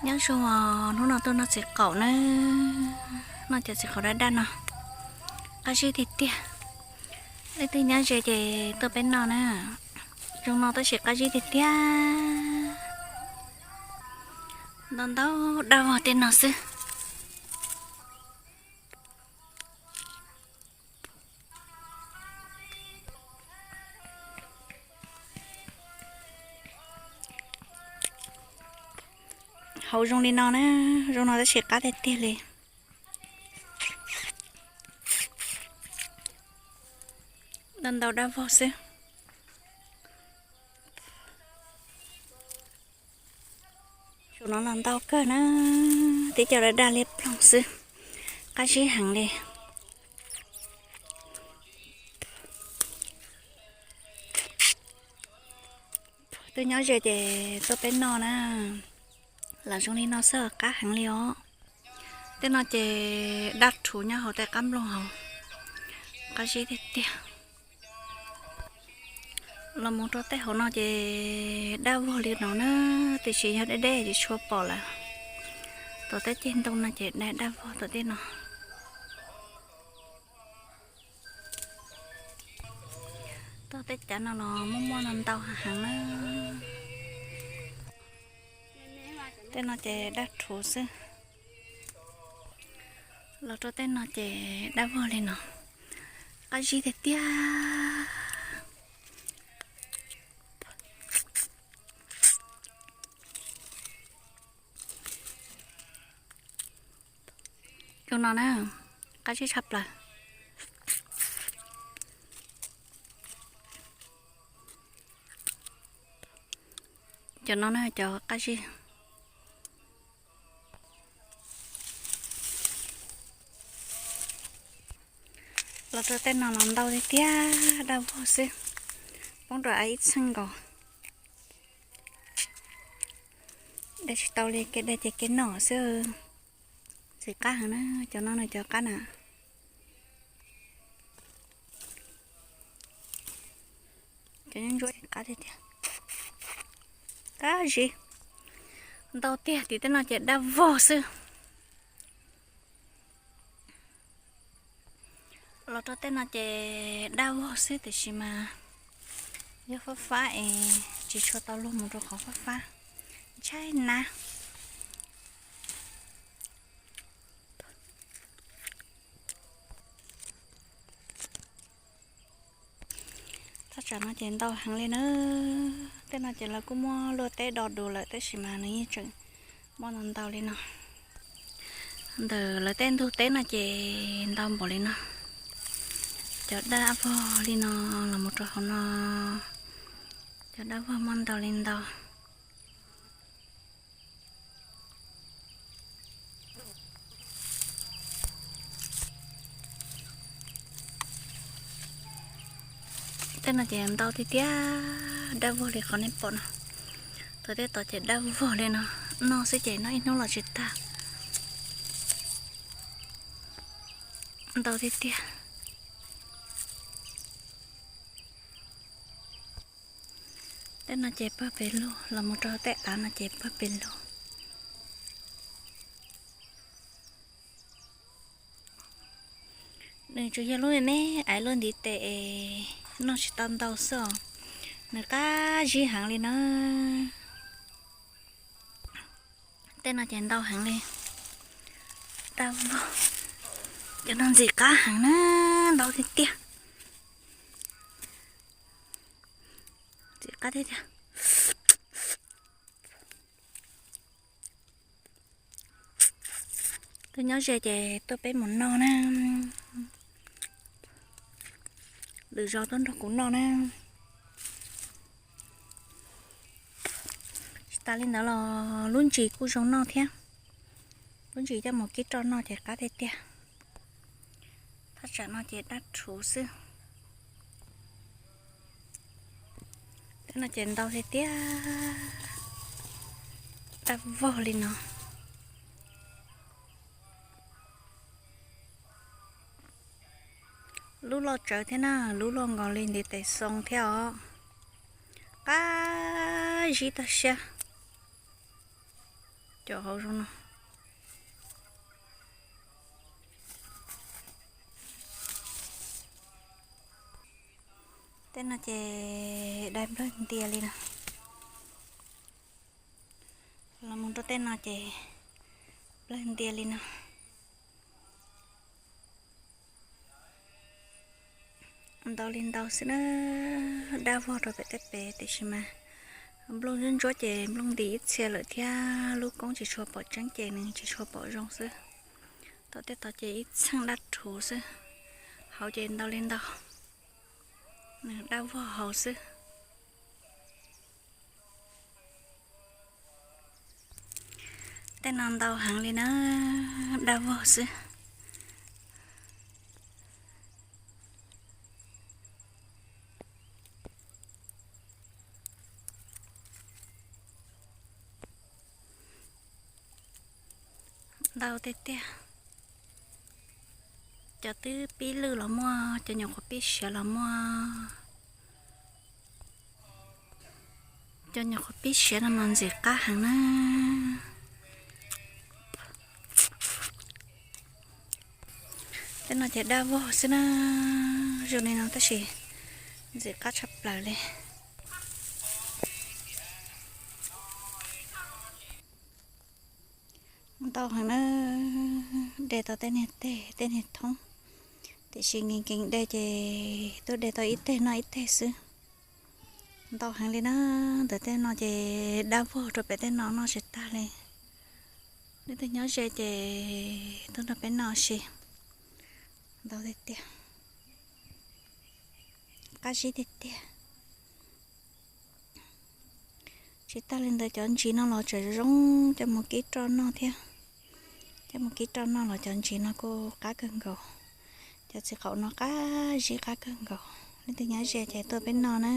Nyob zoo, hnub no tuaj noj txiv qaum na, noj cov txiv qaum daj daj no, qab zib tiag tiag. Leej twg nyob ze ces tuaj peb noj na. Zoo no tab sis qab zib tiag tiag. Ntau ntau daj vog tej no xwb. Hauv zoo li no na, zoo no tab sis qab tiag tiag li. Ntau ntau daj vog xwb. Saum no los ntau kawg na, tib co daj daj liab ploog xwb, qab zib heev li. Twb nyob ze ces tuaj peb noj na, lam zoo li no xwb qab heev li os. Tej no ces daj rhuv nyob hauv tej qab nplooj hauv, qab zib tiag tiag. Los mus rau tej hauv no ces daj vog li no na, tiam sis yog deb deb ces tsis tshua pom lawm. Tom tej ceg ntoo no ces daj daj vog tom tej no. Tom tej cav no los muaj muaj no ntau heev na. Tej no ces daj rhuv xwb. Los rau tej no ces daj vog li no, qab zib tiag tiag. Cov no na, qab zib tshaj plaws. Cov no na cov qab zib. Los rau tej no los ntau tiag tiag, daj vog xwb. Poob rau av ib txheej nkaus. Dai tsis tau li, kev dai ces kev noj xwb. Ntxim qab heev na, cov no na cov qab na. Cov nyob ntsuab qab tiag tiag. Qab zib. Ntau tiag, tim tej no ces daj vog xwb. Los rau tej no ces daj vog xwb tiam sis mas yog fab fab es tsis tshua tau luag mus rau qhov fab fab, ntshai na. Thaj tsam no ces ntau heev li na. Tej no ces lawv kuj muab luaj teb do du lawm tab sis mas nws yeej tseem muaj ntau ntau li no. Ntawm lawv tej ntug teb no ces ntau npaum li no. Cov daj vog li no los mus rau hauv no, cov daj vog muaj ntau li ntau. Tej no ces ntau tiag tiag, daj vog li qhov nej pom no. Tau tej tod ces daj vog li no, noj xwb ces noj ib hnub los tsis tag. Ntau tiag tiag. Tej no ces pawg pes lug, los mus rau tej av no ces pawg pes lug. Nws tsuas yog lub me me aiv luaj ntiv tes es noj tsis tau ntau xwb os. Nws qab zib heev li na. Tej no ces ntau heev li. Daj vog. Cov no ntxim qab heev na, ntau tiag tiag. Ntxim qab tiag tiag. Twb nyob ze ces tuaj peb mus noj na. Lwm zaus tuaj nrog kuv noj na. Tsis tas li ntawd los lub ntsis kuj zoo noj thiab. Lub ntsis coj mus kib roj noj ces qab tiag tiag. Thaj tsam no ces daj rhuv xwb. Tej no ces ntau tiag tiag, daj vog li no. Lub loj tsawv thiab na, lub loj nkaus li ntiv tes xoo thiab os. Qab zib tag siab. Cov hauv zoo no. Tej no ces dai nplawg ntias li no. Los mus rau tej no ces nplawg ntias li no. Ntau li ntau xwb na, dab vog rau pem tej pem tiam sis mas nplooj ntsuab ntsuab ces nplooj nti ib txhia lawm thiab lub koob tsis tshua pom tseeb ces nws tsis tshua pom zoo xwb. Tom tej tod ces ib txheej dab rhuv xwb, hauv ces ntau li ntau, nws dab vog hauv xwb. Tej no ntau heev li na, dab vog xwb. Ntau tiag tiag. Cov twb pib lwj los muaj, cov nyuam qhuav pib siav los muaj. Cov nyuam qhuav pib siav no mas ntxim qab heev na. Tej no ces dab vog xwb na, zoo li no tab sis ntxim qab tshaj plaws li. Ntau heev na, de tau tej niag teg tej niag thoob, tiam sis nkees nkees de ces tuaj de tau ib teg noj ib teg xwb. Ntau heev li na, ntawm tej no ces dab vog rau pem tej no noj tsis tag li. Leej twg nyob ze ces tuaj nrog peb noj si. Ntau tiag tiag, qab zib tiag tiag. Tsis tag li ntawd cov ntsis no los tseem zoo, coj mus kib roj noj thiab. Coj mus kib roj noj los cov ntsis no kuj qab kawg nkaus. Cov txiv qaum no qab zib qab kawg nkaus. Leej twg nyob ze ces tuaj peb noj na.